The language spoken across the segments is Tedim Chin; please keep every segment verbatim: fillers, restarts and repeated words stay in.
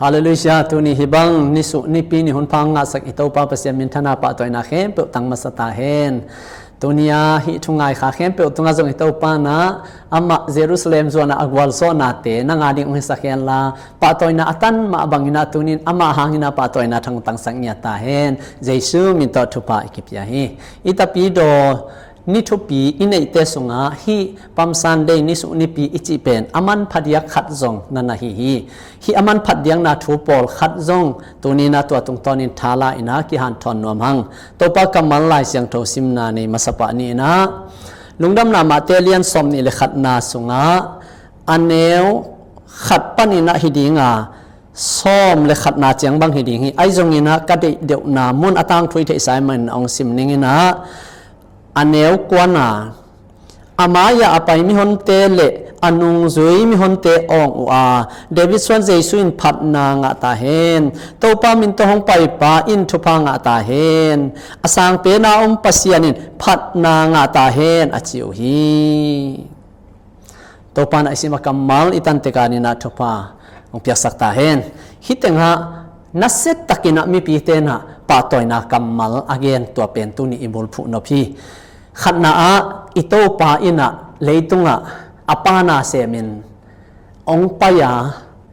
Halleluiah, tuni hih bang nisuh nipi ni hun pha ngahsak i Topa Pasian minthanna pahtawina khempeuh tang masa ta hen. Tuni a hih thungai kha khempeuh tungah zong i Topa na amah Jerusalem zuanah a gualzawhnate nang a ding hong hisak hen la, pahtawina a tan mah bangin ah tunin amah hangin ah pahtawina thang tangsak ngiat ta hen. Jesu min tawh thupha i kipia hi. I tapidaw ni thupi i neihte sungah hih Palm Sunday nisuh nipi i cih pen a manpha diak khat zong na na hi hi. Hih a manpha diakna thu pawl khat zong tuni na tua tungtawnin thala in ah kihanthawn nuam hang. Topa kammal Lai Siangtho simna nei masa pah ni in ah Lungdamna Mate lian sawm nih le khatna sungah a neu khat panin ah hi ding a, sawm le khatna ciang bang hi ding hi. Ahi zongin ah ka deih deuhna mun a tangthu i theihsa ahih manin hong sim ning in ah, a neu kuana, a mai-ah a pai mihonte le a nungzui mihonte awng uh a, David suan Jesu in phatna ngah ta hen. Topa min tawh hong paipa in thupha ngah ta hen. A sangpen a om Pasian in phatna ngah ta hen, a ci uh hi. Topa na i sim a kammal i tan teka ni na thupha hong piaksak ta hen. Hih tengah nasia takin ah mipite na pahtawina kammal a gen tua pen tuni i bulphuh nop hi. Khatna ah i Topa in ah leitungah a Pa na semin hong pai a,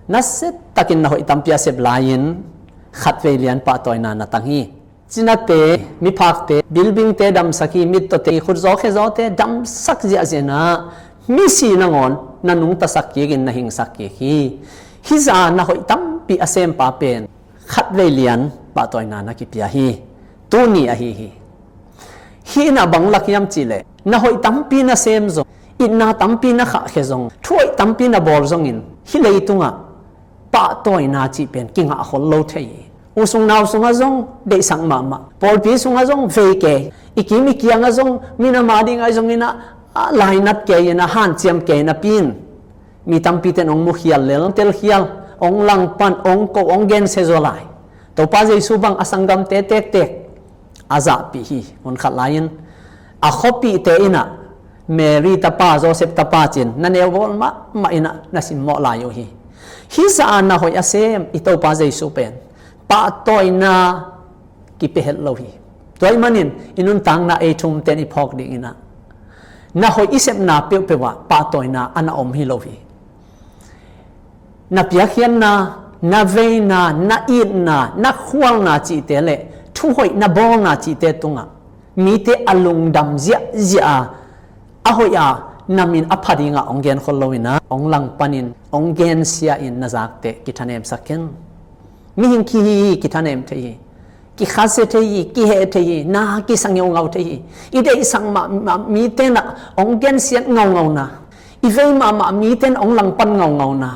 nasia takin na hoih tampi a sep lai-in khatvei lian pahtawina na tang hi. Cinate, miphakte, bilbingte damsak hi, mittawte, khutzaw khezawte damsak ziahziah in ah misi nangawn na nungtasak kikin na hingsak kik hi. Hih zah na hoih tampi a sempa pen khatvei lian pahtawina na kipia hi. Tuni ahi hi. Hih in ah bang lak hiam cihleh na hoih tampi na sem zong, itna tampi na khahkhia zong, thu hoih tampi na bawl zongin hih leitungah pahtawina cih pen kingah khol lo thei hi. U sung nau sungah zong deihsak mahmah, pawlpi sungah zong vei kei, i kim i kiangah zong minam a ding ahi zongin ah, a lainat kei in ah hanciam kei napi in mi tampite in hong mukhial lel, telkhial, hong langpan, hong ko, hong gensia zaw lai. Topa Jesu bang a sanggamte tektek a zahpih hi. Hun khat lai-in a khuapihte in ah Mary tapa, Joseph tapa ci-in na neu bawl mahmah in ah na simmawh lai uh hi. Hih zah a na hoih a sem i Topa Jesu pen pahtawina kipia het lo hi. Tua ahih manin i nuntakna ei thumte in i phawk ding in ah na hoih i sepna peuhpeuh ah pahtawina a na om hi lo hi. Na piakkhiatna, na veina, na itna, na khualna cihte le thu hoih na bawlna cihte tungah mite a lungdam ziahziah a, a hoih a, na min a pha dingah hong genkhol lo in ah hong langpan in, hong gensia in na zakte kithanemsak ken. Mihing kihi hi, kithanem thei hi. Kikhasia thei hi, kiheh thei hi, na kisa ngeungau thei hi. I deihsak mahmah mite in ah hong gensiat ngaungauna, i vei mahmah mite in ah hong langpan ngaungauna,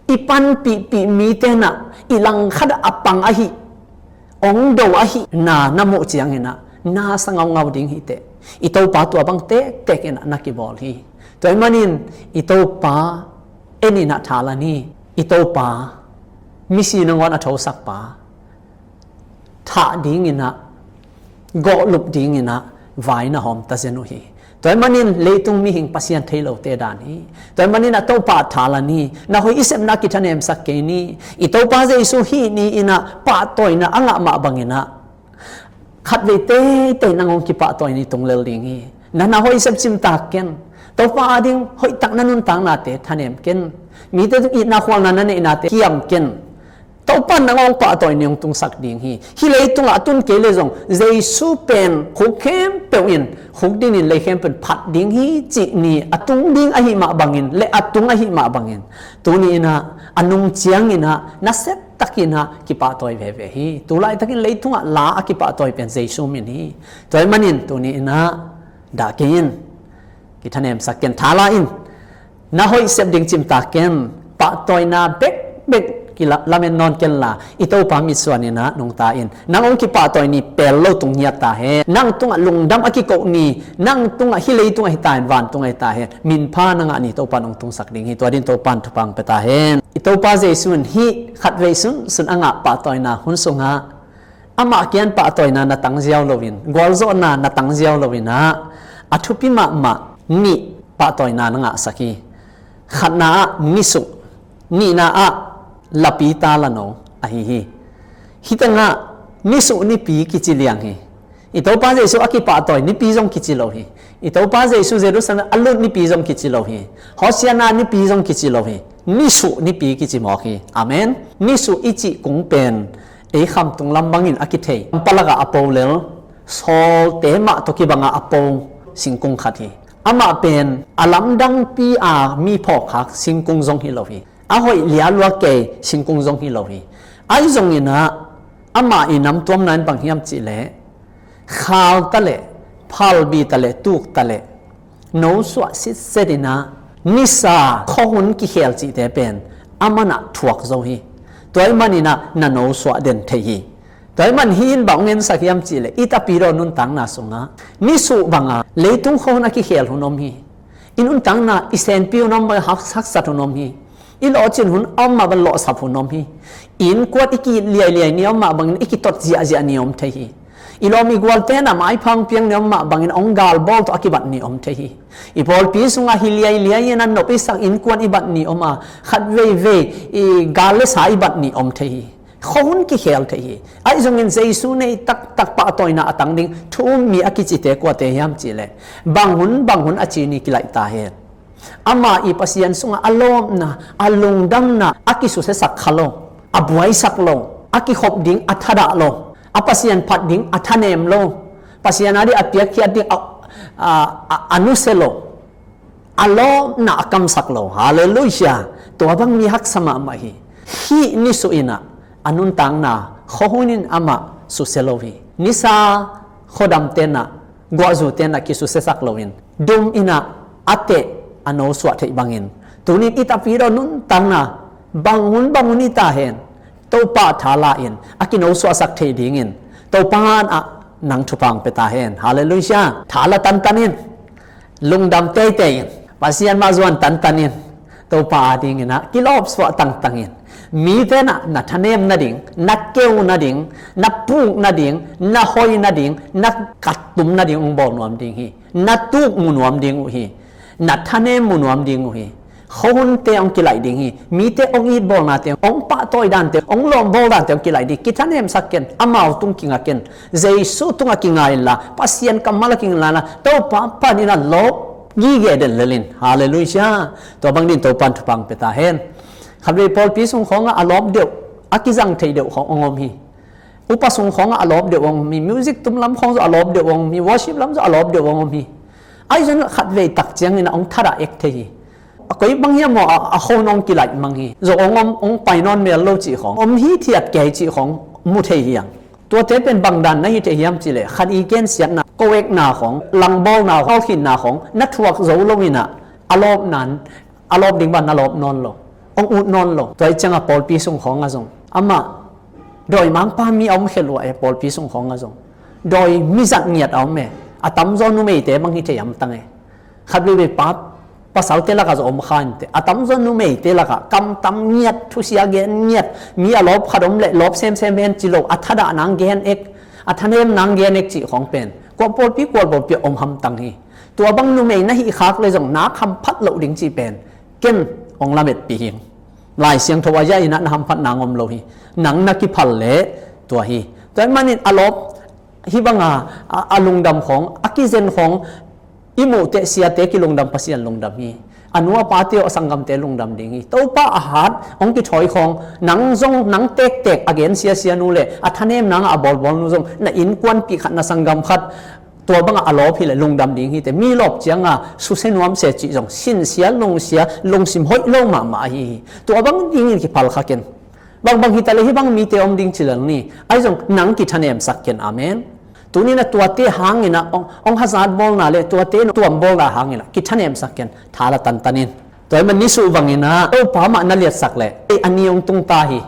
i panpihpih mite in ah i langkhat ah a pang ahi, hong do ahi na na muh ciangin ah na sa ngaungau ding hi teh. I Topa tua bang tektek in ah na kibawl hi. Tua ahih manin i Topa en in ah thalan hi. I Topa misi nangawn a thosakpa thah ding in ah, gawhlup ding in ah vai na hawm tazen uh hi. Tua ahih manin leitung mihing Pasian thei lote dan hi. Tua ahih manin a Topa thalan hi. Na hoih i sepna kithanemsak kei ni. I Topa Jesu hih ni in ah pahtawina a ngah mah bangin ah khatvei teitei nang hong kipahtawi ni tung lel ding hi. Na na hoih sep cimtak ken. Topa ading hoihtak na nuntaknate thanem ken. Mite tung itna khualna na neihnate kiam ken. Topa nang hong pahtawi ni hong tungsak ding hi. Hih leitungah a tun kei le zong Jesu pen khuk khempeuh in, khuk dinin lei khempeuh in phat ding hi cih ni a tung ding ahih mah bangin le a tung ahih mah bangin tuni in ah a nung ciangin ah nasia takin ah kipahtawi veve hi. Tulaitakin leitungah la a kipahtawi pen Jesu min hi. Tua ahih manin tuni in ah dah kei in, kithanemsak ken, thala in, na hoih sep ding cimtak ken, pahtawina bekbek kilamen nawn ken la, i Topa mitsuan in ah nungta in. Nang hong kipahtawi ni pel lo tung ngiat ta hen. Nang tungah lungdam a kikoh ni, nang tungah hih leitungah hi ta hen, vantung ah hi ta hen. Min pha na ngah ni, Topa in hong tungsak ding hi. Tua dingin Topa in thupha hong pia ta hen. I Topa Jesu in hih khatvei sunsun a ngah pahtawina hun sungah amah kiang pahtawina na tang ziau loin, gualzawhna na tang ziau loin ah, a thupi mahmah nih pahtawina na ngahsak hi. Khatna ah nisuh, nihna ah lapi ta la no ahi hi. Hih tengah nisuh nipi kici liang hi. I Topa Jesu a kipahtawi nipi zong kici lo hi. I Topa Jesu Jerusalem a lut nipi zong kici lo hi. Hosiana nipi zong kici lo hi. Nisuh nipi kici mawk hi. Amen. Nisuh i cih kung pen ei khamtung lam bangin a kithei. Palakah a po lel sawlte mah tawh kibangah a po singkung khat hi. Amah pen a lamdangpi a mi phawkkhak singkung zong hi lo hi. A hoih lialua kei singkung zong hi lo hi. Ahi zonginah amah i namtuamna in bang hiam cihleh, khal taleh, phalbi taleh, tuk taleh, nosuah sitset inah nisa khuahun kikhel cihte pen a manah thuak zo hi. Tua ih maninah na nosuah den thei hi. Tua ih man hih in bang hong ensak hiam cihleh, i tapidaw nuntakna sungah nisuh banga leitung khuahun a kikhel hun om hi. I nuntakna i senpi hun om, hak- haksat hun om hi. I lawhcin hun a om mah bang lawhsap hun om hi. I innkuan i ki-it liailiai ni om mah bangin i kitot ziahziah ni om thei hi. I lawm i gualte na maipha hong piang ni om mah bangin hong galbawl tawh a kibat ni om thei hi. I pawlpi sungah hi liailiai in a nop i sak innkuan i bat ni om a, khat veivei i gal le sa i bat ni om thei hi. Khuahun kikhel thei hi. Ahi zongin Jesu nei taktak pahtawina a tang ding thu um mi a kicite kuate hiam cihleh, bang hun bang hun a ci ni kilaih ta hen. Ama i Pasian sungah a lawpna, a lungdamna a kisusiasak kha lo, a buaisak lo, a kikhop ding a thadah lo, a Pasian phat ding a thanem lo, Pasian a dih a piakkhiat ding a, a, a, a nusia lo, a lawpna a kamsak lo. Halleluiah. Tua bang mi haksa mahmah hi. Hih nisuh inah a nuntakna khuahun in amah susia lo hi. Nisa khuadam tenah, guahzu tenah kisusiasak loin, dum inah a teh a nosuah theih bangin, tunin i tapidaw nuntakna bang hun bang hun hi ta hen, Topa thala in a kinosuahsak thei dingin Topa in ah nang thupha hong pia ta hen. Halleluiah. Thala tantan in, lungdam teitei in, Pasian mah zuan tantan in, Topa a dinginah kilawpsuah tangtang in, mite na, na thanem nading, na keu nading, na puk nading, na hoi nading, na kattum nading hong bawl nuam ding hi. Na tuk mu nuam ding uh hi. Na thanem mu nuam ding uh hi. Khuahunte hong kilaih ding hi. Mite hong itbawlnate, hong pahtawi dante, hong lawmbawl dante hong kilaih ding. Kithanemsak ken, amau tung kinga ken. Jesu tungah kinga inla, Pasian kammal a kinga inla, Topa panin a lawp gige den lelin. Halleluiah. Tua bang din Topan thupha hong pia ta hen. Khatvei pawlpi sung khawngah a lawp deuh, a kizang thei deuh khawng hong om hi. Upa sung khawngah a lawp deuh hong om hi. Music tum lam khawng zong a lawp deuh hong om hi. Worship lam zong a lawp deuh hong om hi. Ahi zong khatvei tak ciangin a hong thadah ek thei hi. A koi bang hiam maw, a, a hon hong kilaih mang hi. Zo hong om, hong pai nawn mel lo cih khawng, om hithiat kei cih khawng mu thei hi ang. Tuate pen bang dan na hi thei hiam cihleh, khat i gensiatna, koekna khawng, langbawlna, hawlkhinna khawng na thuak zo lo inah, a lawpna in, a lawp ding bang na lawp nawn lo, hong ut nawn lo. Tua ih ciangah pawlpi sung khawngah zong amah dawimangpa mi a om khel uh ah e, pawlpi sung khawngah zong dawi mizat ngiat a om e. A tamzaw numeite bang hi thei hamtang e. Khat veivei pa, pasalte lakah zong om kha inteh. A tamzaw numeite lakah kam tam ngiat, thusia gen ngiat, mi a lawp khat om leh lawp semsem hen ci lo, a thadah nang gen ek, a thanem nang gen ek cih khawng pen kua pawlpi kua pawlpi ah om hamtang hi. Tua bang numei na hih khak leh zong nak hamphat loh ding cih pen ken hong lametpih hi. Lai Siangtho a zah inah na hamphat nang om lo hi. Nang na kiphal leh tua hi. Tua ih manin a lawp hih banga a, a lungdam khawng, a kizen khawng i muhteh siate kilungdam, Pasian lungdam hi. A nu a pate aw, a sanggamte lungdam ding hi. Topa a hat hong kithawi khawng, nang zong, nang tektek a gen siasia nu le a thanem nangah a bawlbawl nu zong, na innkuanpih khat, na sanggam khat, tua bangah a lawp hileh lungdam ding hi teh. Mi lawp cianga susia nuam se cih zong sinsia, lungsia, lungsim hoih lo mahmah ahi hi. Tua bang dingin kiphal kha ken. Bangbang hitaleh hih bang mite om ding ci lel ni. Ahi zong nang kithanemsak ken. Amen. Tuninah tuate hanginah hong, hong hazat bawlna le tuate tuam bawlna hanginah kithanemsak ken. Thala tantanin. Tua ih man nisuh banginah Topa mah na liatsak leh ei a ni hong tung ta hi.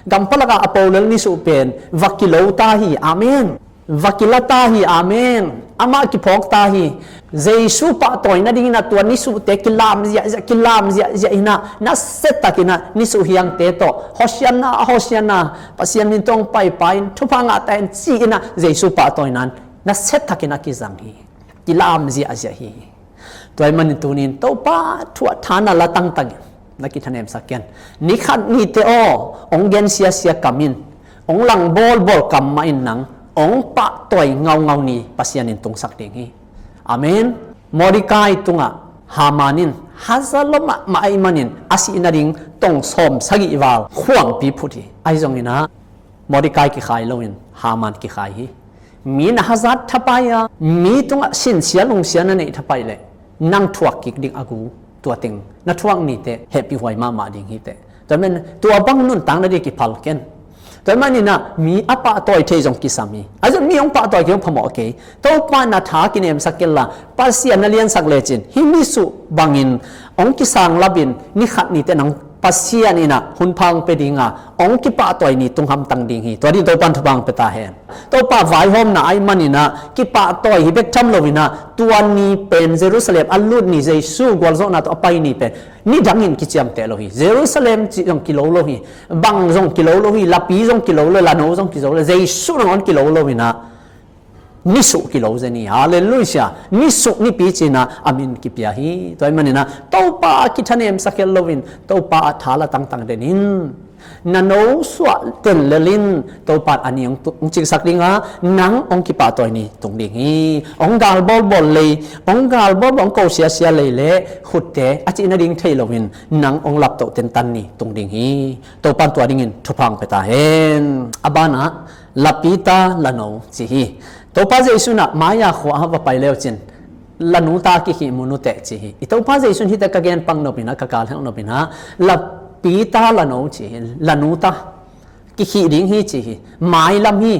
Gampalakah a polel nisuh pen va kilo ta hi. Amen. Va kila ta hi. Amen. Amah kiphawk ta hi. Jesu pahtawi nadingin a tua nisuhte kilam ziahziah, kilam ziahziah inah, nasia takinah nisuh hiangte tawh, Hosianna, Hosianna, Pasian min tawh hong paipai in, thupha ngah ta in ci inah Jesu pahtawina in nasia takinah kizang hi. Kilam ziahziah hi. Tua ih manin tunin Topa thu a tha na la tangtangin, Na kithanemsak ken. Ni khat ni teh aw, hong gen siasia kam in, hong lang bawlbawl kam mah in nang hong pahtawi ngaungau ni Pasian in tungsak ding hi. Amen. Mordecai tungah Haman in haza lua mahmah ahih manin a sih nading tong sawm sagih val khuangpi phut hi. Ahi zongin ah Mordecai kikhai loin Haman kikhai hi. Mi na hazat thapai a, mi tungah sinsia lungsia na neih thapai leh nang thuak kik ding a gu, tua teng na thuak ni teh hehpihhuai mahmah ding hi teh. Tua men tua bang nuntak nading kiphal ken. Tua manin ah mi a pahtawi thei zong kisam hi. Ahi zong mi hong pahtawi kei hong phamawh kei. Topa na tha kinemsak kei la, Pasian na liansak lecin hih mi suh bangin hong kisang lapin ni khat ni teh nang Pasian in ah hun pha hong pia ding a, hong kipahtawi ni tung hamtang ding hi. Tua ding Topan thupha hong pia ta hen. Topa vaihawmna ahih manin ah kipahtawi hi bek tham loin ah tua ni pen Jerusalem a lut ni, Jesu gualzawhna tawh a pai ni pen ni dangin kiciamteh lo hi. Jerusalem cih zong kilo lo hi. Bang zong kilo lo hi. Lapi zong kilo lo, lano zong kilo lo, Jesu nangawn kilo loin ah ni suh kilo zen hi. Halleluiah. Ni suh nipi ci-in ah a min kipia hi. Tua ahih manin ah Topa a kithanemsak het loin Topa a tha la tangtang den in, na no suah ten lel in, Topa in a ni hong tu-, hong ciksak ding a, nang hong kipahtawi ni tung ding hi. Hong gal bawlbawl lei, hong gal bawlbawl, hong ko siasia lei leh khutte a cih nading thei loin nang hong laptoh tentan ni tung ding hi. Topan tua dingin thupha hong pia ta hen. A banah lapita lano ci hi. Topa Jesu in ah Maya khua ah va pai leu cin, lanuta kikhih mun uh teh ci hi. I Topa Jesu in hihte ka gen pang nopin ah, ka kal helh nopin ah, lapita lano ci hi. Lanuta kikhih ding hi ci hi. Mailam hi.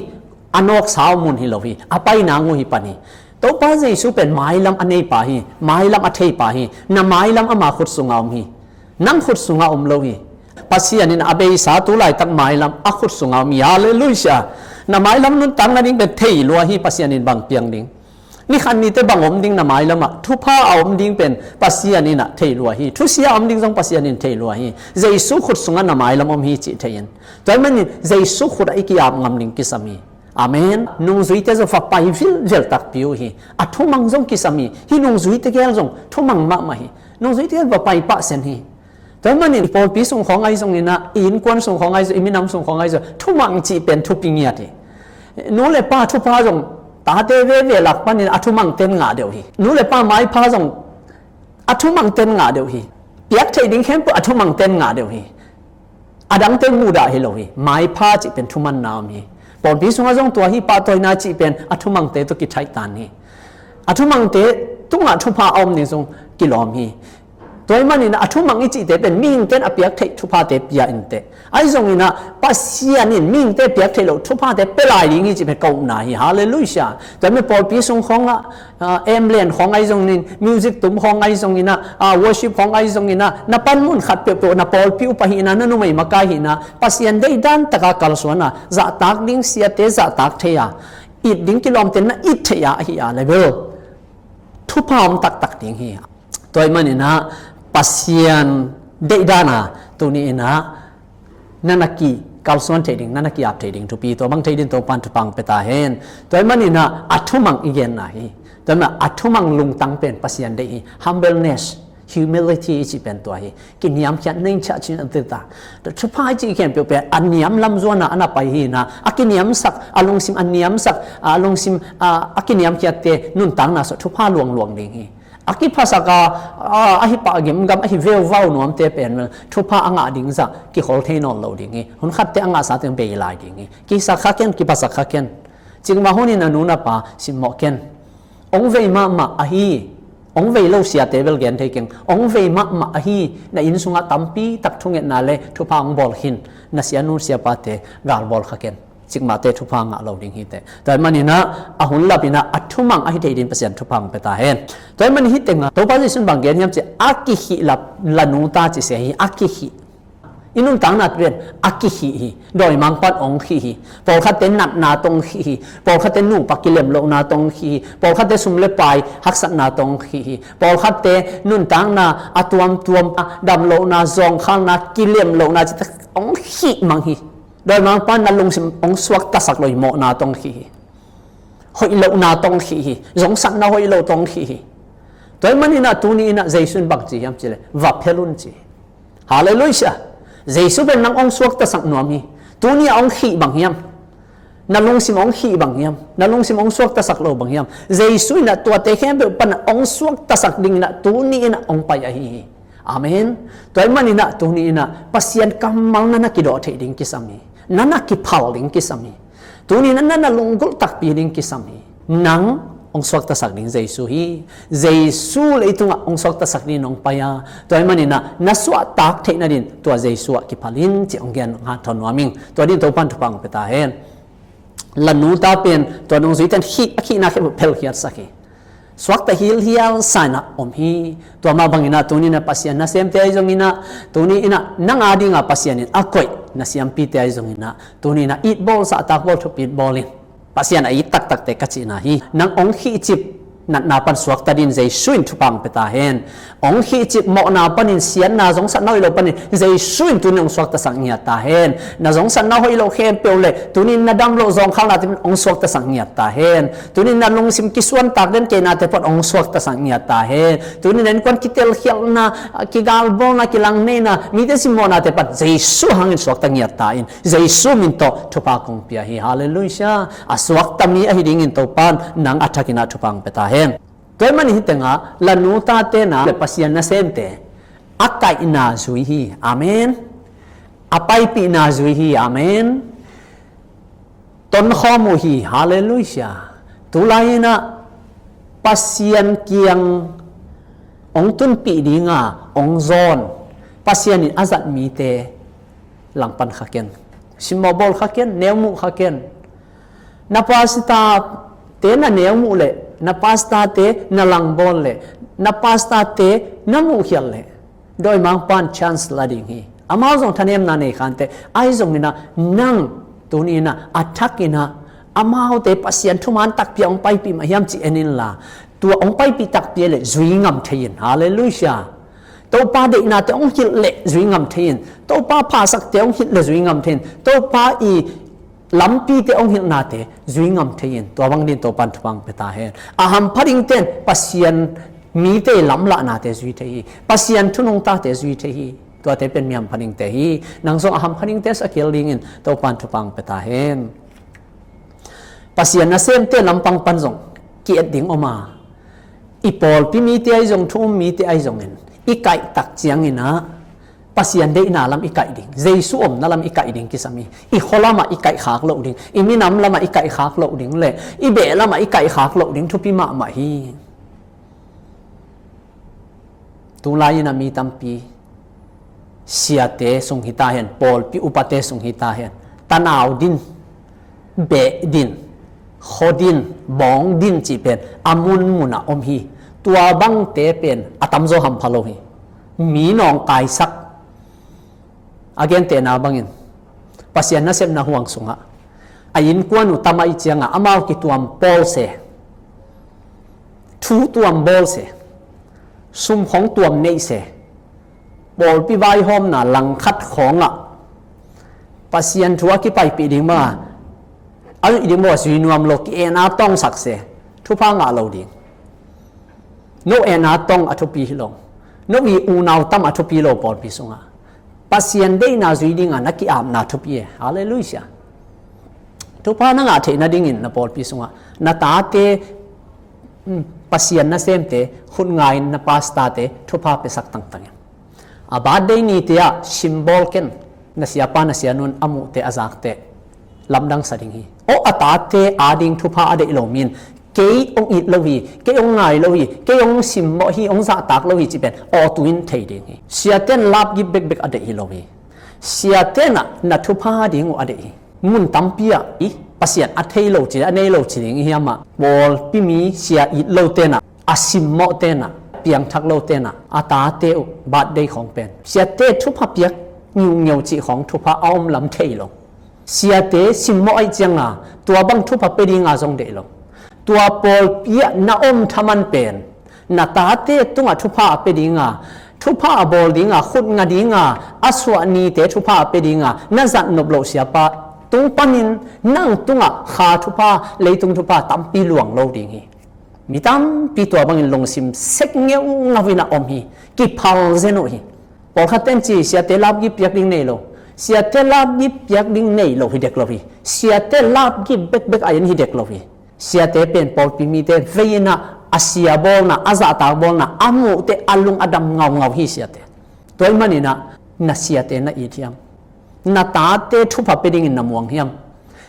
A nawksa uh mun hi lo hi. A paina uh hi pan hi. Topa Jesu pen mailam a neipa hi. Mailam a theipa hi. Na mailam ama khut sunga om hi. Nang khut sunga om lo hi. Pasian in a beisa tu laitak mailam a khut sunga om hi. Halleluiah. Na mailam nuntak nading pen thei lua hi, Pasian in bang piang ding. Ni khat ni teh bang om ding na mailam ah, thupha a om ding pen Pasian in ah thei lua hi. Thusia a om ding zong Pasian in thei lua hi. Jesu khut sungah na mailam om hi cih thei in. Tua ahih manin Jesu khut ah i ki-ap ngam ding kisam hi. Amen. Nungzuite zong va pai vilvel takpi uh hi. A thumang zong kisam hi. Hih nungzuite gel zong thumang mahmah hi. Nungzuite gel va pai pah sen hi. Tua ahih manin i pawlpi sung khawng ahi zongin ah, i innkuan sung khawng ahi zong, i minam sung khawng ahi zong, thumang cih pen thupi ngiat hi. Nu le pa thupha zong tate veve lak panin a thumang ten ngah deuh hi. Nu le pa maipha zong a thumang ten ngah deuh hi. Piak theih ding khempeuh a thumang ten ngah deuh hi. A dangte mudah hi lo hi. Maipha cih pen thumanna om hi. Pawlpi sungah zong tua hi, pahtawina cih pen a thumangte tawh kithaihtan hi. A thumangte tungah thupha a om ding zong kilawm hi. Tua ahih manin a thumang i cihte pen mihingte in a piak theih thuphate pia inteh. Ahi zongin ah Pasian in mihingte piak theih loh thuphate pia lai ding hi cih pen ka upna hi. Halleluiah. Tua ahih manin pawlpi sung khawngah, ah, emlen khawng ahi zongin, music tum khawng ahi zongin ah, ah, worship khawng ahi zongin ah, na panmun khat peuhpeuh, na pawlpi upa hihna, na numei makai hihna, Pasian deihdan taka kalsuan a, zahtak ding siate zahtak thei a, it ding kilawmte na it thei a, ahi a level thupha om taktak ding hi. Tua ahih manin ah Pasian deihdan a tuni in ah na na kikalsuan thei ding, na na ki-ap thei ding thupi, tua bang thei ding Topan thupha hong pia ta hen. Tua ahih manin ah a thumang i genna hi. Tua ahih manin a thumang lungtang pen Pasian deih hi. Humbleness, humility i cih pen tua hi. Kiniamkhiat, nengchiah cih na tirta. Thupha i cih khempeuh pen a niam lam zuan a na pai hi in ah, a kiniamsak, a lungsim a niamsak, a lungsim a, a kiniamkhiatte nuntakna sungah thupha luangluang ding hi. A kiphasak a, a, ahi pah gemgam, ahi veuvau nuamte pen vel thupha a ngah ding zah kikhol thei nawn lo ding hi. Hun khatte a ngahsa teng bei lai ding hi. Kihisak kha ken, kiphasak kha ken. Cikmah hunin a nu na pa simmawh ken. Hong vei mahmah ahi, hong vei lo siate bel gen thei keng. Hong vei mahmah ahi, na inn sungah tampi tak thungetna le thupha hong bawl khin na sianu siapate galbawl kha ken. Cikmahte thupha ngah lo ding hi teh. Tua ahih manin ah a hun lapin ah a thumang ahi thei ding Pasian thupha hong pia ta hen. Tua ahih manin hih tengah Topa Jesu in bang gen hiam cih leh a kikhih lap lanu ta ci se hi, a kikhih. I nuntakna pen a kikhih hi. Dawimangpa'n hong khih hi. Pawlkhatte natna tawh hong khih hi. Pawlkhatte nupa kilem lohna tawh hong khih hi. Pawlkhatte sum le pai haksatna tawh hong khih hi. Pawlkhatte nuntakna a tuamtuam, a dam lohna, zawngkhalna, kilem lohna cihte hong khih mang hi. Dawimangpa'n na lungsim hong suaktasak lo hi, mawhna tawh hong khih hi. Hoih lohna tawh hong khih hi. Zongsatna hoih lo tawh hong khih hi. Tua ahih manin ah tuni in ah Jesu in bang ci hiam cih leh va phel un ci hi. Halleluiah. Jesu pen nang hong suaktasak nuam hi. Tuni a hong khih bang hiam? Na lungsim hong khih bang hiam? Na lungsim hong suaktasak lo bang hiam? Jesu in ah tuate khempeuh pan ah hong suaktasak dingin ah tuni in ah hong pai ahi hi. Amen. Tua ahih manin ah tuni in ah Pasian kammal na na kidawh theih ding kisam hi. Na na kiphal ding kisam hi. Tuni in ah na na lunggulh takpi ding kisam hi. Nang hong suaktasak ding Jesu hi. Jesu leitungah hong suaktasak dingin hong pai a, tua ahih manin ah na suahtak theih nadin tua Jesu ah kiphal in ci hong gen ngat thawn nuam ing. Tua dingin Topan thupha hong pia ta hen. Lanu ta pen tua nungzuite in khih, a khihna khempeuh phelkhiatsak hi. Suakta hilhial sa in ah om hi. Tua mah bangin ah tuni in ah Pasian nasemte ahi zongin ah, tuni in ah nang a dingin Pasian in a koih na siampite ahi zongin ah, tuni in ah itbawl, zahtakbawl, thupitbawl in Pasian a it taktakte ka cihna hi. Nang hong khihcip natna pan suakta dingin Jesu in thupha hong pia ta hen. Hong khihcip mawhna panin siatna zongsatna hoih lo panin Jesu in tuni in hong suaktasak ngiat ta hen. Na zongsatna hoih lo khempeuh le tuni in na dam loh zawngkhalnate pan hong suaktasak ngiat ta hen. Tuni in na lungsim kisuantak den keinate pan hong suaktasak ngiat ta hen. Tuni in na innkuan kitelkhialhna, kigalbawlna, kilangneina, mite simmawhnate pan Jesu hangin suakta ngiat ta in. Jesu min tawh thupha kong pia hi. Halleluiah. A suakta mi ahi dingin Topan nang a thakin ah thupha hong pia ta hen. Tua ahih manin hih tengah lanu tate in ah le Pasian nasemte a kaihna zui hi. Amen. A paipihna zui hi. Amen. Tonkhawm uh hi. Halleluiah. Tulai in ah Pasian kiang hong tunpih dinga hong zawn, Pasian in a zat mite langpan kha ken. Simmawh bawl kha ken, neu muh kha ken. Na pastorte na neu muh leh, na pastorte na langbawl leh, na pastorte na muhkhialh leh, dawimangpa'n chance la ding hi. Amau zong thanemna nei khante, ahi zongin ah nang tuni in ah a thakin ah amaute Pasian thuman takpi a hong paipih mah hiam ci en inla, tua hong paipih takpi leh zui ngam thei in. Halleluiah. Topa deihnate hong hilh leh zui ngam thei in. Topa phasakte hong hilh leh zui ngam thei in. Topa i lampite hong hilhnate zui ngam thei in. Tua bang dingin Topan thupha hong pia ta hen. A hampha dingte in Pasian mite i lamlahnate zui thei hi. Pasian thunungtate zui thei hi. Tuate pen mi hampha dingte hi. Nang zong a hampha dingte sa kei dingin Topan thupha hong pia ta hen. Pasian nasemte lampang pan zong ki-et ding om a, i pawlpi mite ahi zong, thu um mite ahi zongin i kaihtak ciangin ah Pasian deihna lam i kaih ding, Jesu omna lam i kaih ding kisam hi. I khua lamah i kaihkhak loh ding, i minam lamah i kaihkhak loh ding le i beh lamah i kaihkhak loh ding thupi mahmah hi. Tulai in ah mi tampi siate sung hi ta hen, pawlpi upate sung hi ta hen, tanau din, beh din, khua din, bawng din cih pen a munmun ah om hi. Tua bangte pen a tamzaw hampha lo hi. Mi nawngkaisak. A gentehna bangin Pasian nasepna huang sungah a innkuan uh tam ahih ciangah amau kituam pawl se, thu tuam bawl se, sum khong tuam neih se, pawlpi vaihawmna langkhat khawngah Pasian thu a kipaipih ding banga a zuih ding banga zui nuam lo, ki-en a tawngsak se, thupha ngah lo ding. No en a tawng a thupi hi lo, no i unau tam a thupi lo pawlpi sungah Pasian deihna zui dinga na ki-apna thupi e. Halleluiah. Thupha na ngah theih nadingin na pawlpi sungah na tate, mm, Pasian nasemte khut nga-in na pastorte thupha piasak tangtang in. A birthday nite ah symbol ken, na siapa na sianun a muhte a zakte lamdang sa ding hi. Aw, a tate ading thupha a deih lo mi in kei hong it lo hi, kei hong ngai lo hi, kei hong simmawh hi, hong zahtak lo hi cih pen aw tu in thei ding hi. Siate in love gift bekbek a deih hi lo hi. Siate in ah na thupha ding uh a deih hi. Mun tampi ah i Pasian a thei lo ci, a nei lo ci ding i hiam ah, pawlpi mi sia it lote in ah, a simmawhte in ah, piangthak lote in ah a tate uh birthday khawng pen siate thupha piak ngiungeu cih khawng thupha a om lam thei lo. Siate simmawh ahih cianga tua bang thupha pia dinga zong deih lo. Tua pawlpi ah na om thaman pen na tate tungah thupha a pia dinga, thupha a bawl dinga, khut nga dinga, a suah nite thupha a pia dinga na zat nop loh siapa tung panin nang tungah kha thupha, leitung thupha tampi luang lo ding hi. Mi tampi tua bangin lungsim sek ngeungau in a om hi. Kiphal zen uh hi. Pawlkhat ten ci, siate lapgip piak ding nei lo. Siate lapgip piak ding nei lo hi dek lo hi. Siate lapgip bekbek a in hi dek lo hi. Siate pen pawlpi mite vei inah a sia bawlna, a zahtak bawlna, a muhte a lung a dam ngaungau hi siate. Tua ih maninah na siate na it hiam? Na tate thupha pe dingin na muang hiam?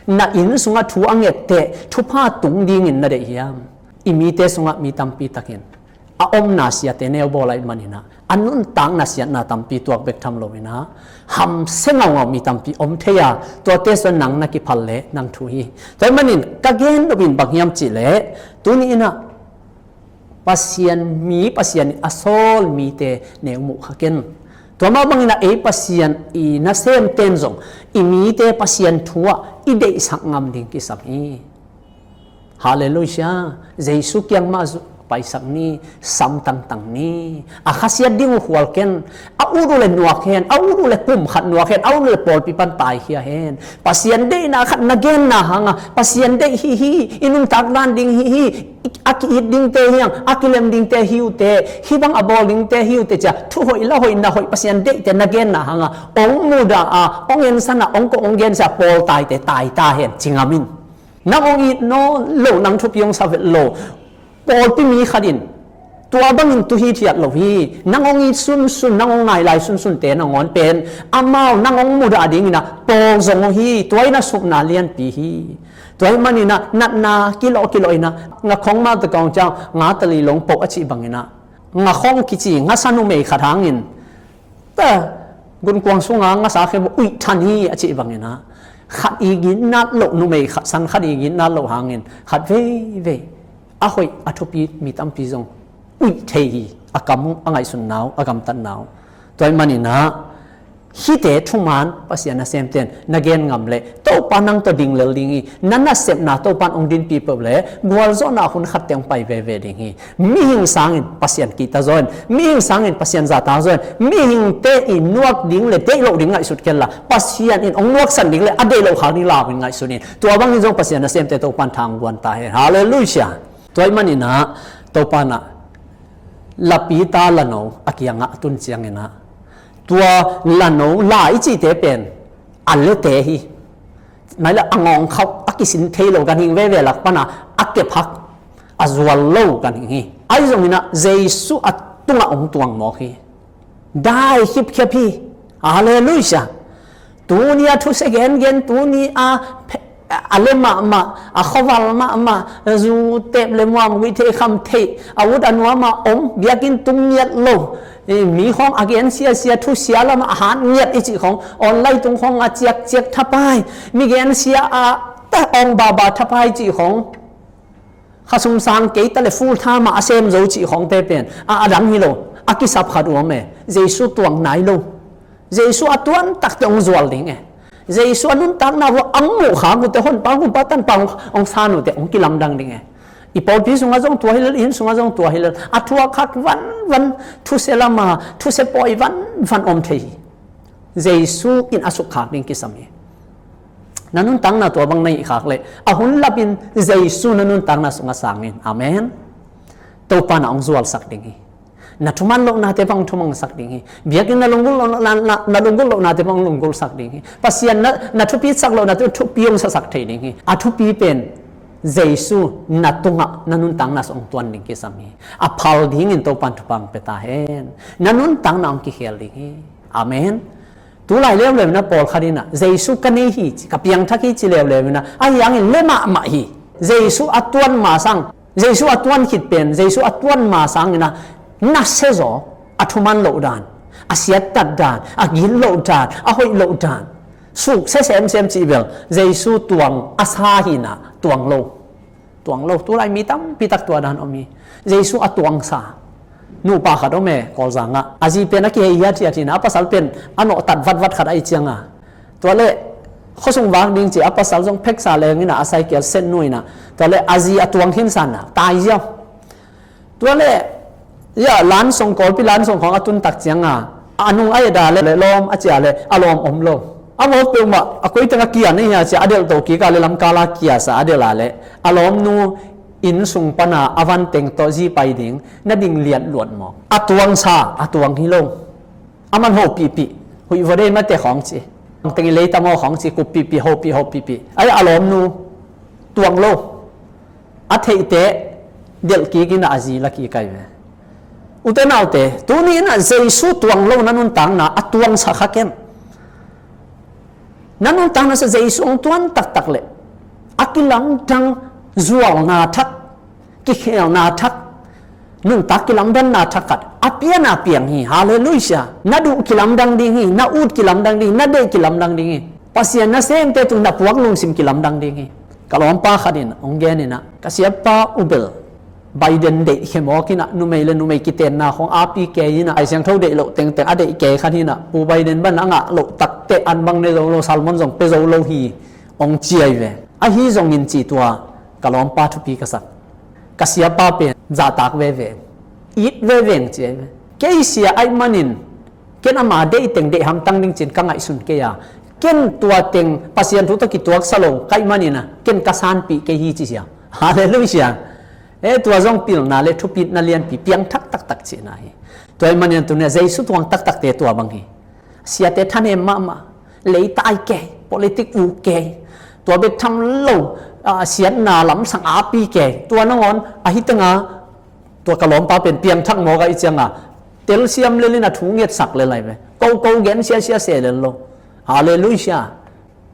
Na inn sungah thu a ngette thupha tung dingin na deih hiam? I mite sungah mi tampi takin a omna siate neu bawl ahih maninah a nuntakna siatna tampi tuak bek tham loinah hamsia ngaungau mi tampi om thei a, tuate sungah nang na kiphal leh nang thu hi. Tua ahih manin ka gen nopin bang hiam cihleh, tuni inah Pasian mi, Pasian in a sawl mite neu muh kha ken. Tua mah bangin a ei Pasian i nasemten zong i mite Pasian thu ah i deihsak ngam ding kisam hi. Halleluiah. Jesu kiang mah zu-, paisak ni, sam tangtang ni. A khasiat ding uh khual ken. A ut uh le nuak hen, a ut uh le pum khat nuak hen, a ut uh le pawlpi pan taikhia hen. Pasian deihna khat na genna hanga Pasian deih hi hi, i nuntak dan ding hi hi, a ki-it dingte hiang, a kilem dingte hi uh teh, hih bang a bawl dingte hi uh teh cia, thu hoih la hoih na hoih Pasian deihte na genna hanga ong mudah a, ong ensan a, ong kong ong gensia pawltaite taita hen ci ngam in. Nang ong it nawn lo, nang thupi ong sa vet lo. Pawlpi mi khat in tua bangin tu hithiat lo hi. Nang ong it sunsun, nang ong nai lai sunsunte nangawn pen amau nang ong mudah dinginah pawl zong uh hi. Tua inah supna lianpi hi. Tua ih maninah natna kilawh kilawh inah ngakhong mah tawh kong ciang nga tali long poh a cih banginah ngakhong kici ngasa numei khat hangin ta gunkuang sunga ngasa khe uih than hi a cih banginah khat i gitnat loh numei khat san khat i gitnat loh hangin khat veivei a hoih a thupi mi tampi zong uih thei hi. A kam uh, a ngaihsutna uh, a gamtatna uh. Tua ih maninah hihte thuman Pasian nasemten na gen ngam leh Topa nang tawh ding lel ding hi. Na nasepna Topa in ong dinpih peuh leh gualzawhna hun khatte ong pai veve ding hi. Mihing sangin Pasian kihta zaw in, mihing sangin Pasian zahtak zaw in, mihingte i nuak ding le deih loh ding ngaihsut kei la, Pasian in ong nuaksan ding le a deih loh khak ding lau in ngaihsun in. Tua bangin zong Pasian nasemte Topa in thang guan ta hen. Halleluiah. Tua ih maninah Topa inah lapita lano a kiangah a tun cianginah tua lano la i cihte pen a lete hi. Maila a ngawngkhauh a kisin thei lo ganhing veve lak pana a kephak a zual lo ganhing hi. Ahi zonginah Jesu a tungah ong tuang mawk hi. Dai khipkhiap hi. Halleluiah. Tuni a thusia gengen, tuni a phe-, a le mahmah, a khuaval mahmah, zu tep le muam guih thei kham thei, a ut a nuam a om, biakinn tung ngiat lo, mi khawng a gen siasia, thusia lamah a hat ngiat i cih khawng, online tung khawng a ciakciak thapai, mi gen sia a ta awng baba thapai cih khawng. Khasum sang kei ta le full time ah a sem zo cih khawngte pen a, a dang hi lo, a kisap khat uh om e. Jesu tuang nai lo. Jesu a tuan takte hong zual ding e. Jesu a nuntakna uh a muh khak uhte, honpa, Honpa, Tanpa hong, hong san uhte hong kilamdang ding e. I pawlpi sungah zong tua hi lel, i inn sungah zong tua hi lel. A thuak khat vanvan, thusia lama, thusia pawi vanvan om thei hi. Jesu in a sukkhak ding kisam hi. Na nuntakna tua bang na hih khak leh a hun lapin Jesu na nuntakna sungah sang in. Amen. Topa na hong zualsak ding hi. Na thuman lohnate bang hong thumansak ding hi. Biakinn na lunggulh loh, na, na, na lunggulh lohnate bang hong lunggulhsak ding hi. Pasian na, na thupitsak lohnate thupi hong sasak thei ding hi. A thupi pen Jesu na tungah na nuntakna sungah hong tuan ding kisam hi. A phal dingin Topa in thupha hong pia ta hen. Na nuntakna hong kikhel ding hi. Amen. Tulai leuleu inah pawlkhat inah Jesu ka nei hi ci, ka piangthak hi ci leuleu inah ahi hangin le mahmah hi. Jesu a tuan ma sang, Jesu a tuan khit pen, Jesu a tuan ma sang inah na siazaw, a thuman loh dan, a siattat dan, a gin loh dan, a hoih loh dan, suksia semsem cih bel Jesu tuang a sa hi inah tuang lo. Tuang lo, tulai mi tampi tak tua dan om hi. Jesu a tuangsa nupa khat om e, Kawlzang ah. A zi pen a kihei hiathiat hi inah, a pasal pen a nawhtat vatvat khat ahih cianga. Tua le khuasung vak ding ci, a pasal zong pheksa leng inah, a cycle set nu inah. Tua le a zi a tuang khinsa inah, tai ziau. Tua le, ya, lansong, Kawlpi lansong khawng a tun tak cianga, a nung a et a le, le lawm a cia le, a lawm om lo. A mawk peuhmah, a koi teng a kia na hia cia, a delh to kik a le lamkal a kia sa, a delh a le, a lawmnu inn sung pana a van teng tawh zi pai ding, na ding liat luat mawk. A tuangsa, a tuang hi lo. A man hopihpih, huih vo dei mate khawng ci. Tengin leitamo khawng ci, kuppihpih, hopih, hopihpih. Ai a lawmnu tuang lo. A theihte delh kik in a zi la kik ai ve. Ute naute, tuni in ah Jesu tuang lo na nuntakna a tuangsak kha ken. Na nuntakna sa Jesu hong tuan taktak leh a kilamdang zualna thak, kikhelna thak, nuntak kilamdanna thak khat a pian a piang hi. Halleluiah. Na duh kilamdang ding hi, na ut kilamdang ding hi, na deih kilamdang ding hi. Pasian nasemte tung na puak lungsim kilamdang ding hi. Ka lawmpa khat in hong gen in ah, ka siapa u bel Biden deih khemawk in ah, numei le numei kitenna khong api kei in ah, Lai Siangtho deih loh tengteng a deih kei khat hi in ah, Pu Biden ban a ngah loh takte an bang ne zo lo, sermon zong pia zo lo hi, hong ci ai ve. Ahi zongin ci tua ka lawmpa thupi ka sak, ka siapa pen zahtak veve, it veve hong ci ai ve. Kei sia ahih manin ken ama deih teng deih hamtang ding cin ka ngaihsun kei a, ken tua teng Pasian thu tawh kituaksa lo ka hih manin ah ken ka sanpih kei hi ci sia. Halleluiah. E, tua zong pilna le thupitna lianpi piangthak taktak cihna hi. Tua ahih manin tuni a Jesu tuang taktakte tua bang hi. Siate thanem mahmah, leitai kei, politik uk kei, tua bek tham lo, a, siatna lamsang api kei. Tua nangawn ahi tenga tua ka lawmpa pen piangthak mawk a i cianga telsiam lel in a thu ngetsak lel ai ve. Ko ko gen siasia se lel lo. Halleluiah.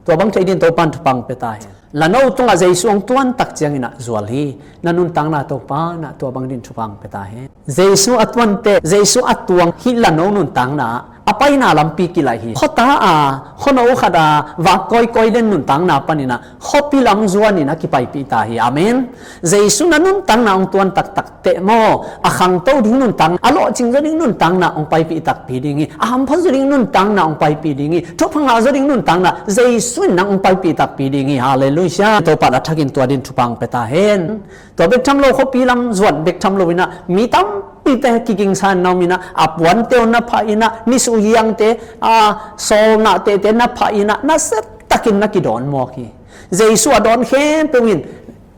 Tua bang thei din Topan thupha pia ta hi. Lano tungah Jesu hong tuan tak ciangin ah zual hi. Na nuntakna Topan ah tua bang din thupha pia ta hi. Jesu a tuante, Jesu a tuang hih lano nuntakna a paina lampi kilaih hi. Khuata a, khuano khat a vak kawikawi den nuntakna panin ah khuapi lam zuanin a kipaipih ta hi. Amen. Jesu na nuntakna hong tuan taktak teh maw, a khangto ding nuntakna, a lawhcing zaw ding nuntakna hong paipih takpi ding hi. A hampha zaw ding nuntakna hong paipih ding hi. Thupha ngah zaw ding nuntakna Jesu in nang hong paipih takpi ding hi. Halleluiah. Topan a thakin tua din thupha pia ta hen. Tua bek tham lo khuapi lam zuan bek tham lo in ah mi tampite kigingsa in na om in ah, a puante uh na phah in ah, nisuh hiangte, a, sawlna tehte na phah in ah, nasia takin na kidawn mawk hi. Jesu a dawn khempeuh in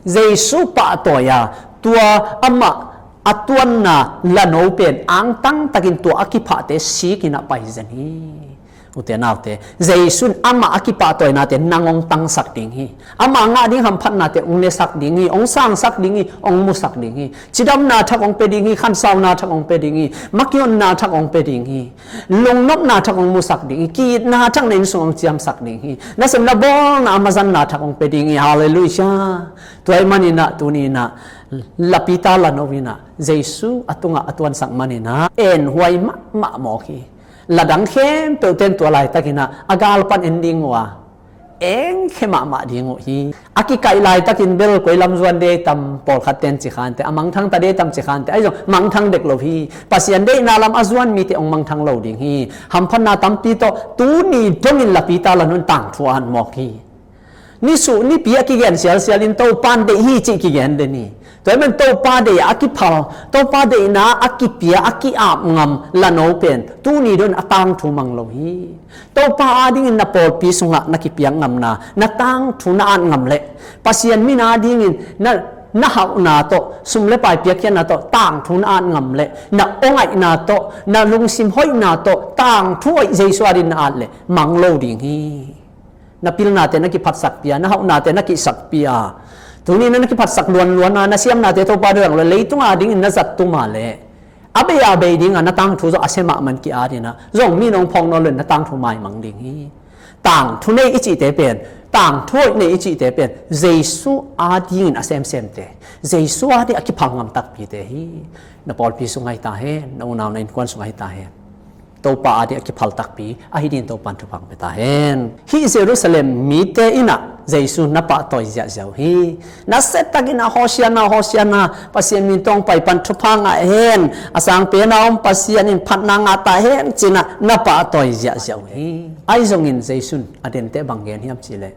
Jesu pahtawi a, tua amah a tuanna lano pen angtang takin tua a kiphahte sik in ah pai zen hi. Ute naute, Jesu in amah a kipahtawi nate nang hong tangsak ding hi. Amah ngah ding hamphatnate hong nesak ding hi, hong sangsak ding hi, hong musak ding hi. Cidamna thak hong pia ding hi, khansauna thak hong pia ding hi, makihonna thak hong pia ding hi. Lungnopna thak hong musak ding hi, ki-itna thak na inn sung hong ciamsak ding hi. Nasepna bawlna a mazanna thak hong pia ding hi. Halleluiah. Tua ahih manin ah tuni in ah lapita lano in ah Jesu a tungah a tuansak manin ah enhuai mahmah mawk hi. Ladang khempeuhte in tua laitakin ah a gal pan en ding uh a, engkhe mahmah ding uh hi. A kikaih laitakin bel koi lam zuan dei tam, pawlkhat ten ci khante, a mangthang ta dei tam ci khante, ahi zong mangthang dek lo hi. Pasian deihna lam a zuan mite hong mangthang lo ding hi. Hamphatna tampi tawh tuni dongin lapita lanun tangthu a an mawk hi. Nisuh nipi a kigen sialsial in Topan deih hi cih kigen den hi. Tua ahih man Topa deih a kiphal, Topa deihna a kipia, a ki-ap ngam lano pen tuni dongin a tangthu mang lo hi. Topa adingin na pawlpi sungah na kipiak ngamna, na tangthu na at ngam leh, Pasian min adingin na, na hauhna tawh, sum le pai piakkhiatna tawh tangthu na at ngam leh, na aw ngaihna tawh, na lungsim hoihna tawh tangthu hoih Jesu adingin na at leh mang lo ding hi. Na pilnate na kiphatsakpi a, na hauhnate na kihsakpi a, tuni na, na kiphatsak luanluan a, na siamnate Topa dong lo, leitung adingin na zat tum a leh, a bei a bei dinga na tangthu zong a sia mahmah in ki-at in ah, zong mi nong phawk nawn lo in na tangthu maimang ding hi. Tangthu nei i cihte pen, tangthu hoih nei i cihte pen Jesu adingin a semsemte, Jesu ading a kiphal ngam takpite hi. Na pawlpi sung ahi ta hen, na unau na innkuan sung ahi ta hen. Topa ading a kiphal takpi ahi dingin Topan thupha pia ta hen. Hih Jerusalem mite in ah Jesu na pahtawi ziahziah uh hi. Nasia takin ah Hosianna, Hosianna, Pasian min tawh hong pai pan thupha ngah hen, a sangpen a om Pasian in phatna ngah ta hen ci-in ah na pahtawi ziahziah uh hi. Ahi zongin Jesu in a dente bang gen hiam cih leh,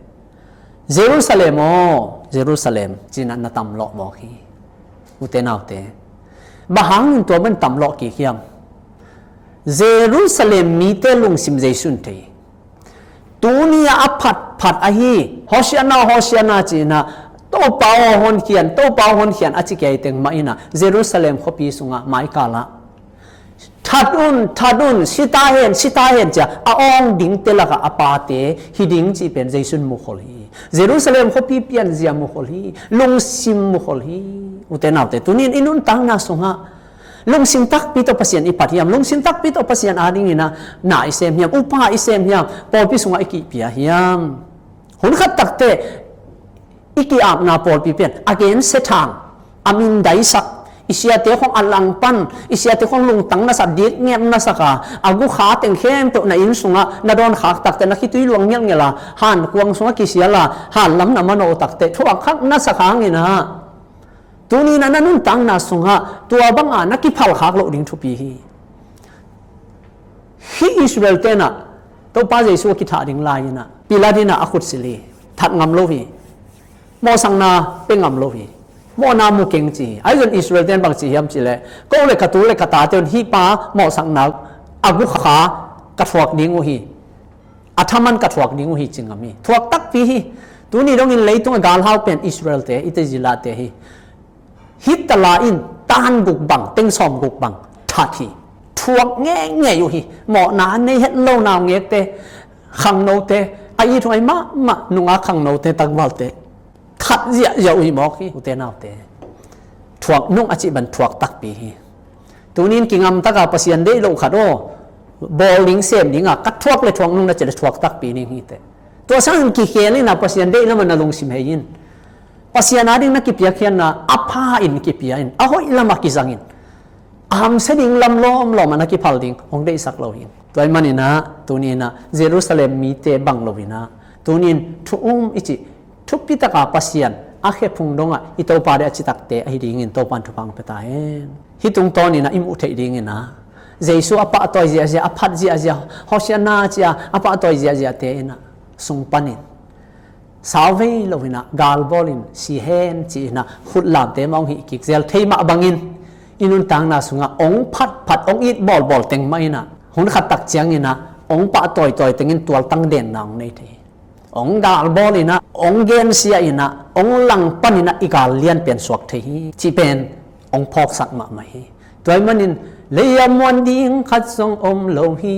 Jerusalem aw, Jerusalem, ci-in ah na tamlawh mawk hi. Ute naute, bang hangin tua bang tamlawh kik hiam? Jerusalem mite lungsim Jesu in thei. Tuni a a phatphat ahi, Hosianna, Hosianna ci-in ah, Topa aw honkhian, Topa aw honkhian a ci kei teng mah in ah Jerusalem khuapi sungah maikal ah That un, that un, si ta hen, si ta hen, ci-a a awng dingte lakah a pate hi ding cih pen Jesu in mukhol hi. Jerusalem khuapi pianzia mukhol hi. Lungsim mukhol hi. Ute naute, tuni in i nuntakna sungah lungsim takpi tawh Pasian i phat hiam? Lungsim takpi tawh Pasian adingin ah na i sem hiam? Upa i sem hiam? Pawlpi sungah i kihpia hiam? Hun khat takteh i ki-apna pawlpi pen a gensia thang, a mindaisak, i siate khong a langpan, i siate khong lungtang nasak, dikngem nasak a, a gukha teng khempeuh na inn sungah na dawnkhak takteh, na khitui luang ngelhngelh a, hankuang sungah kisial a, hanlam na manawh takteh thuakkhak nasak hangin ah, tuni in ah na nuntakna sungah tua bangah na kiphalkhak loh ding thupi hi. Hih Israel tenah Topa Jesu a kithah ding lai-in ah Pilat in ah a khut silh hi. That ngam lo hi. Mawhsakna pia ngam lo hi. Mawhna mu keng ci hi. Ahi zongin Israel ten bang ci hiam cih leh, ko le ka tu le ka tate un hih pa mawhsakna a gukha ka thuak ding uh hi. A thaman ka thuak ding uh hi ci ngam hi. Thuak takpi hi. Tuni dongin leitung a galhau pen Israel te, i Tezila te hi. Hitler in tan guk bang, teng sawm guk bang that hi. Thuak ngeingei uh hi. Mawhna a nei het lo naungekte, khangnote, a ithuai mahmah nungak khangnote, takvalte that ziahziah uh hi mawk hi, ute naute. Thuak nung a cih bang thuak takpi hi. Tuni in kingamtaka Pasian deih loh khat aw, bawl ding sem dinga ka thuak le thuak nung na cih leh thuak takpi ding hi teh. Tua sangin kikhel in ah Pasian deih lamah na lungsim hei in. Pasian ading na kipiakkhiatna a pha in kipia in, a hoih lamah kizang in. A hamsia ding lam lawmlawm ah na kiphal ding hong deihsak lo hi. Tua ahih manin ah tuni in ah Jerusalem mite bang lo in ah, tuni in thu um i cih, thupitaka Pasian a khephung dongah i Topa ding a citakte ahi dingin Topa in thupha hong pia ta hen. Hih tungtawnin ah i muh theih dingin ah Jesu a pahtawi ziahziah, a phat ziahziah, Hosianna ci-a a pahtawi ziahziahte in ah sung panin sau vei lo in ah, galbawl in si hen ci-in ah khutlamte mah hong hih kik zel thei mah bangin, i nuntakna sungah hong phatphat, hong it bawlbawl teng mah in ah hun khat tak ciangin ah hong pahtawitawi tengin tualtang denna hong nei thei hi. Hong galbawl in ah, hong gensia in ah, hong langpan in ah i gal lian pen suak thei hi cih pen hong phawksak mahmah hi. Tua ahih manin, lei a muan ding khat zong om lo hi.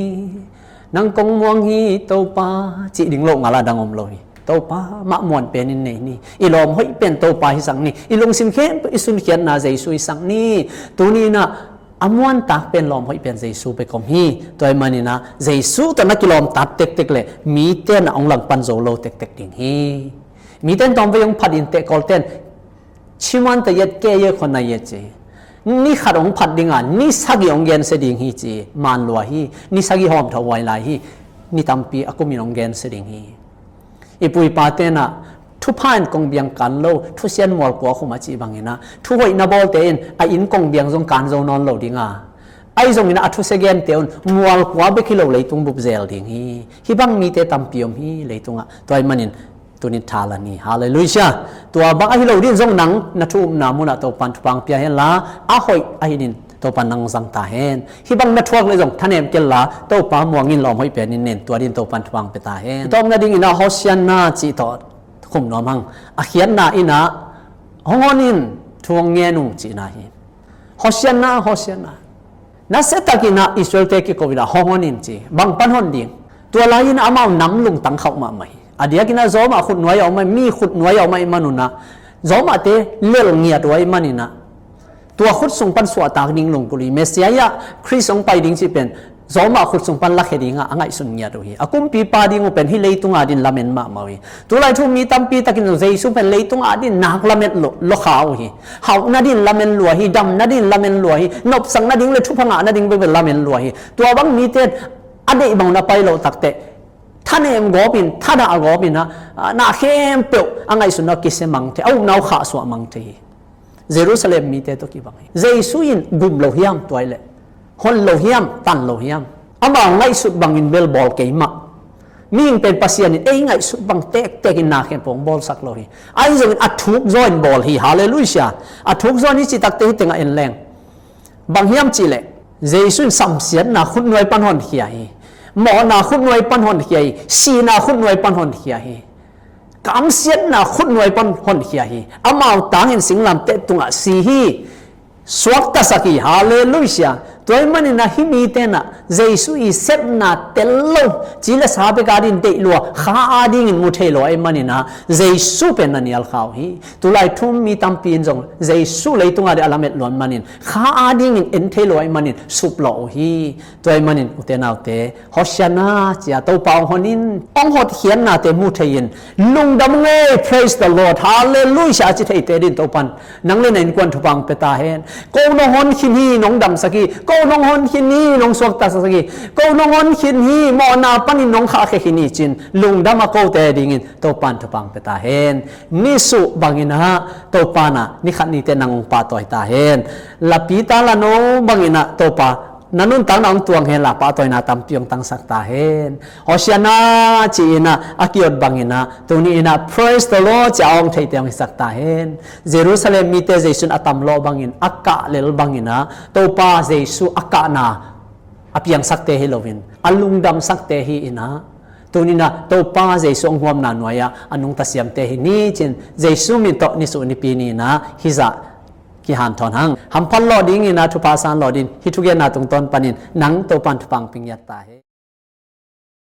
Nang kong muang hi Topa, cih ding lo ngal a dang om lo hi. Topa mah muan penin nei ni. I lawm hoih pen Topa hisak ni. I lungsim khempeuh i sunkhiatna Jesu hisak ni. Tuni in ah a muantak pen, lawm hoih pen Jesu bek om hi. Tua ahih manin ah Jesu tawh na kilawmtat tektek leh mite in ah hong langpan zo lo tektek ding hi. Mite in tawmvei hong phat in teh, Kawlte in, "Chimante yet ke ye khona ye," ci. Ni khat hong phat dinga ni sagih hong gensia ding hi ci. Man lua hi. Ni sagih hawmthawh huai lai hi. Ni tampi a kumin hong gensia ding hi. I pu i pate in ah thupha in kongbiang kan lo, thusian mualkua khum a cih bangin ah, thuhoih na bawlte in a inn kongbiang zong kan zo nawn lo dinga, ahi zongin ah a thusia gente un mualkua bek hi lo leitung bup zel ding hi. Hih bang mite tampi om hi leitungah. Tua ahih manin tuni tha la ni. Halleluiah. Tua bang ahi lo ding zong nang na thu upna munah Topan thupha hong pia hen la, a hoih ahi ding Topan nang zang ta hen. Hih bang na thuak leh zong thanem kei la, Topa muangin lawm hoih penin nen, tua ding Topan thupha hong pia ta hen. Tawpna dingin ah Hosianna cih tawh khum nuam hang. A khiatna in ah, "Hong hon in, thu hong ngen ung," cihna hi. Hosianna, Hosianna. Nasiatakin ah Israel-te kiko in ah, "Hong hon in," ci. Bang pan hon ding? Tua lai-in amau nam lungtang khauh mahmah hi. A diakin ah Roma khutnuai a om ahih, mi khutnuai a om ahih manun ah, Roma-te lel ngiat uh ahih manin ah, tua khut sung pan suahtak ding lunggulh hi. Messiah ah Khrist hong pai ding cih pen Roma khut sung pan lakhia dingah a ngaihsun ngiat uh hi. A kumpipa ding uh pen hih leitung adingin lamen mahmah uh hi. Tulai thu mi tampi takin Jesu pen leitung adingin nak lamen lo, lo kha uh hi. Hauhna dingin lamen lua hi, damna dingin lamen lua hi, nopsakna ding le thupha ngahna ding bek pen lamen lua hi. Tua bang mite a deih bang na pai loh takteh, thanem gawpin, thadah gawpin ah, na khempeuh a ngaihsutna uh kisia mang thei, a upna uh khahsuah mang thei hi. Jerusalem mite tawh kibang hi. Jesu in gum lo hiam tua ahih leh? Hon lo hiam, tan lo hiam? Amau ngaihsut bangin bel bawl kei mah. Mihing pen Pasian in ei ngaihsut bang tektekin na khempeuh hong bawlsak lo hi. Ahi zongin a thuk zaw in bawl hi. Halleluiah. A thuk zaw in hih cih takteh hih tengah en leng. Bang hiam cih leh, Jesu in samsiatna khutnuai pan honkhia hi. Mawhna khutnuai pan honkhia hi. Sihna khutnuai pan honkhia hi. Kamsiatna khutnuai pan honkhia hi. Amau tangin singlamteh tungah si hi. Suaktasak hi. Halleluiah. Tua ahih manin ah hih mite in ah Jesu i sepna tel lo, ci le sa bek a dingin deih lua, kha a dingin mu thei lo ahih manin ah Jesu pen na nial kha uh hi. Tulai thu-um mi tampi in zong Jesu leitung a dingin a lamet lua ahih manin, kha a dingin en thei lo ahih manin suplawh uh hi. Tua ahih manin ute naute, Hosianna ci-a Topa hong hon in, hong hotkhiatnate mu thei-in, lungdam ung ei, praise the Lord, hallelujah, a ci theite dingin Topa'n nang le na innkuan thupha hong pia ta hen. Ko nong hon khin hi, nong damsak hi. Ko nong hon khin hi, nong suaktasak hi. Ko nong hon khin hi, mawhna panin nong khahkhia khin hi, ci-in lungdam a kote dingin Topa'n thupha hong pia ta hen. Nisuh bangin ah Topa'n ah ni khat ni teh nang hong pahtawi ta hen. La Peter la no bangin ah Topa na nuntakna hong tuang hen la, pahtawina tampi hong tangsak ta hen. Hosianna ci-in ah a ki-ot bangin ah, tuni in ah praise the Lord ci-a hong theite hong hisak ta hen. Jerusalem mite Jesu in a tam lawh bangin, a kah lel bangin ah, Topa Jesu a kahna a piangsakte hi loin, a lungdamsakte hi in ah, tuni in ah Topa Jesu hong huamna nuai-ah a nungta siamte hi ni, ci-in Jesu min tawh nisuh nipi ni-in ah hih zah kihanthawn hang. Hamphat lawh dingin ah, thupha san lawh dingin hih thugenna tungtawn panin nang Topa'n thupha hong pia ngiat ta hen.